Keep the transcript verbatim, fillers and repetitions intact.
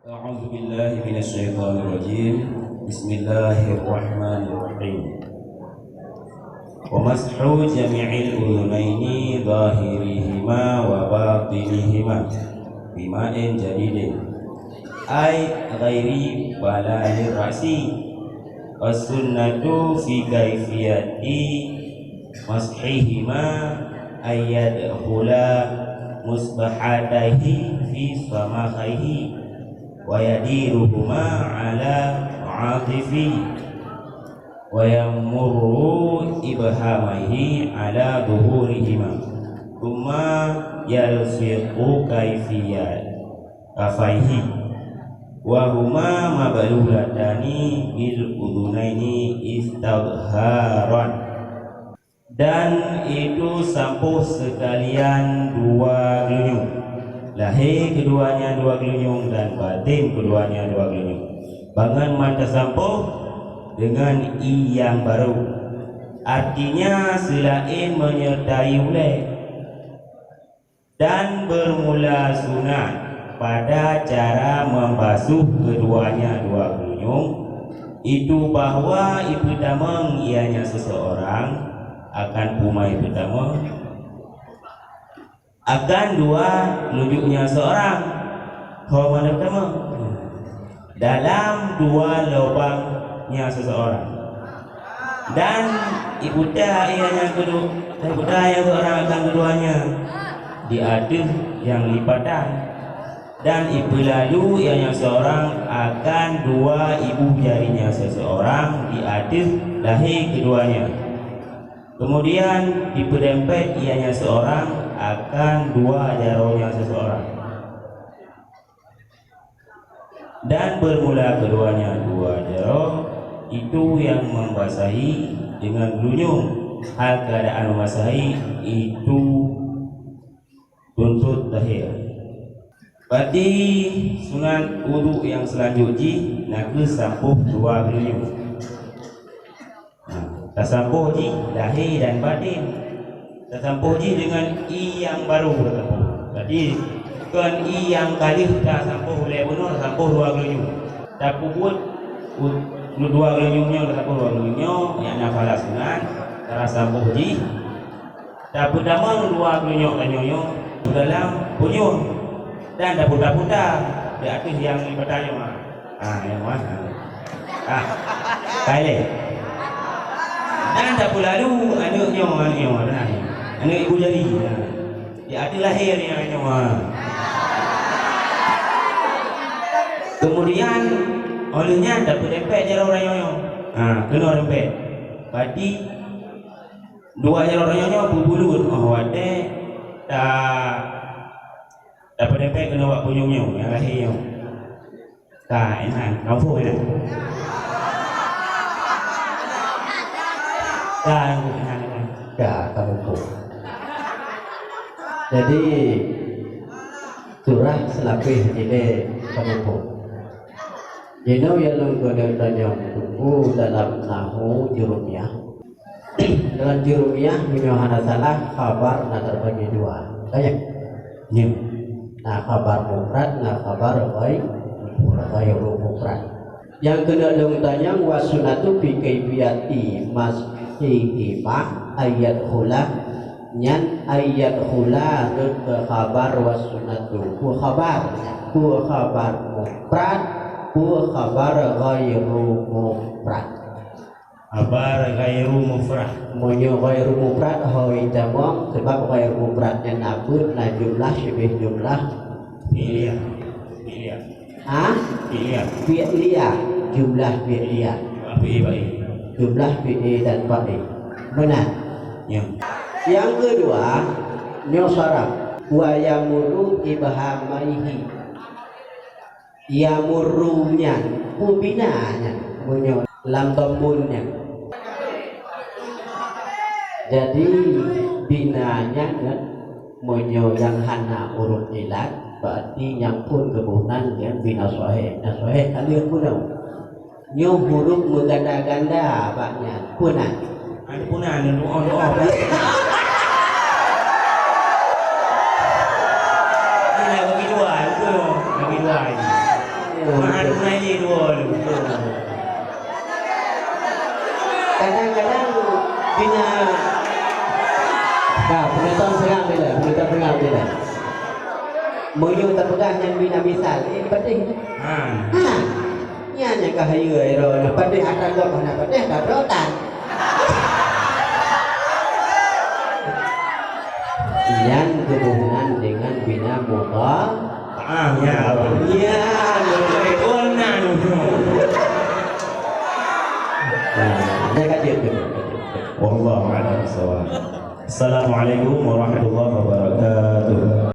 أعوذ بالله من الشيطان الرجيم. بسم الله الرحمن الرحيم. ومسح جميع الأذنين ظاهرهما وباطنهما بماء جديد، أي غير بلال الرأس. والسنة في كيفية مسحهما أن يدخل مصبحتيه في صمخيه ويديرهما على عاطفه ويمر إبهاميه على ظهورهما ثم يلصق كفيه كفيه وهما مبلولتان بالأذنين استظهارا. Dan itu sampôh seukalian dua geulinyueng, lahé keuduanya dua geulinyueng dan baten keuduanya dua geulinyueng. Bangon mata sampôh deungon ie nyang barô, artinya seulaén meunyeurtai ulée. Dan bermula sunat pada cara membasuh keduanya dua geulinyueng, itu bahwa ipeutamong ianya seseorang akan puma ipeutamong akan dua lujuknya seorang. Ho mana ipeutamong? Dalam dua lubangnya seseorang. Dan iputa ianya kedua, iputa ianya seorang akan keduanya di ateueh nyang lipatan. Dan ipeulalu ianya seorang akan dua ibu jarinya seseorang di ateueh lahé keduanya. Kemudian ipeudempet ianya seorang akan dua jaroe nyan seseorang. Dan bermula keduanya dua jaroe, itu yang membasahi dengan geulinyueng, hal keadaan membasahi itu tuntut zahir. Berarti sunat uduk nyang seulanjut jih nakeuh sampôh dua geulinyueng. Nah, tasampôh jih lahé dan baten. Tasampôh jih deungon ie nyang barô tasampôh. Jadi kon ie nyang ka lheueh tasampôh ulée bunoe, tasampôh dua geulinyueng. Tapeubuet u-, dua geulinyueng nyoe, tasampôh dua geulinyueng nyoe, nyang na pahala sunat, tasampôh jih. Tapeutamong dua geulinyueng tanyoe nyoe u dalam punyueng dan taputa-puta di ateueh nyang lipatan nyoe. Ah, nyang mana? Ah, kailé. Dan tapeulalu aneuk nyoe, aneuk nyoe, nah, aneuk ibu jari, nah. Di ateueh lahé nyoe, nyoe, ah. Kemudian, oleh nyan tapeudempet jaroe nyoe, nyoe. Ah, keunoe dempet. Berarti dua jaroe nyoe, nyoe peubulut, oh, watée ta, tapeudempet keunoe bak punyueng nyoe, nyang lahé nyoe. Ka, inan, kampung inan. Ka, inan, inan. Ka, kampung. Jadi, surah seulapéh ilée kampung. Jinoe ya lôn keuneuk tanyong teungku dalam nahwu jurumiyah. Dalam jurumiyah, meunyoe hana salah, khabar na teubagi dua. Ka nyan? Nyan. Na khabar mufrad, na khabar ghair, ghairu mufrad. Nyang keuneuk lôn tanyong, wa sunnatu fi kaifiyati mashihi ma ayat khula. Nyan ayat khula rhot keu khabar wa sunnatu. Peue khabar? Peue khabar mufrad? Peue khabar ghairu mufrad? Khabar ghairu mufrad. Meunyoe ghairu mufrad, hôi tamong, sabab ghairu mufrad nyan na peuet, na jumlah sibeh jumlah. Fi'liyah. Fi'liyah. Ha? Fi'liyah. Fi'liyah. Jumlah fi'liyah. Fi'il, fi'il. Jumlah fi'il dan fa'il. Meunan. Ya. Nyang keudua, nyoe saraf. Wa yamurru ibhamaihi. Yamurru nyan, peue bina nyan, meunyoe lam tombon nyan. Jadi, bina nyan kan, meunyoe nyang hana huruf ilat, berarti nyang phon geuboh nan nyan bina sohé. Nah, sohé ka lheueh bunoe. Nyoe huruf meuganda-ganda bak nyan. Peue nan? Ada peue nan, doa-doa. Bina. Ka, peunonton seurang dilèe, peunonton seurang dilèe. Meunyoe tapeugah nyan bina misal, eh, padeh. Ha. Ha. Nyan nyang ka hayeue, eh, droe, padeh atra gob hana padeh, atra droe tan. Nyan geuboh nan deungon bina muka. Ah, ya. Ya, betul. Nah, saya kata itu. Wallahu a'lam bishawab. Assalamualaikum warahmatullahi wabarakatuh.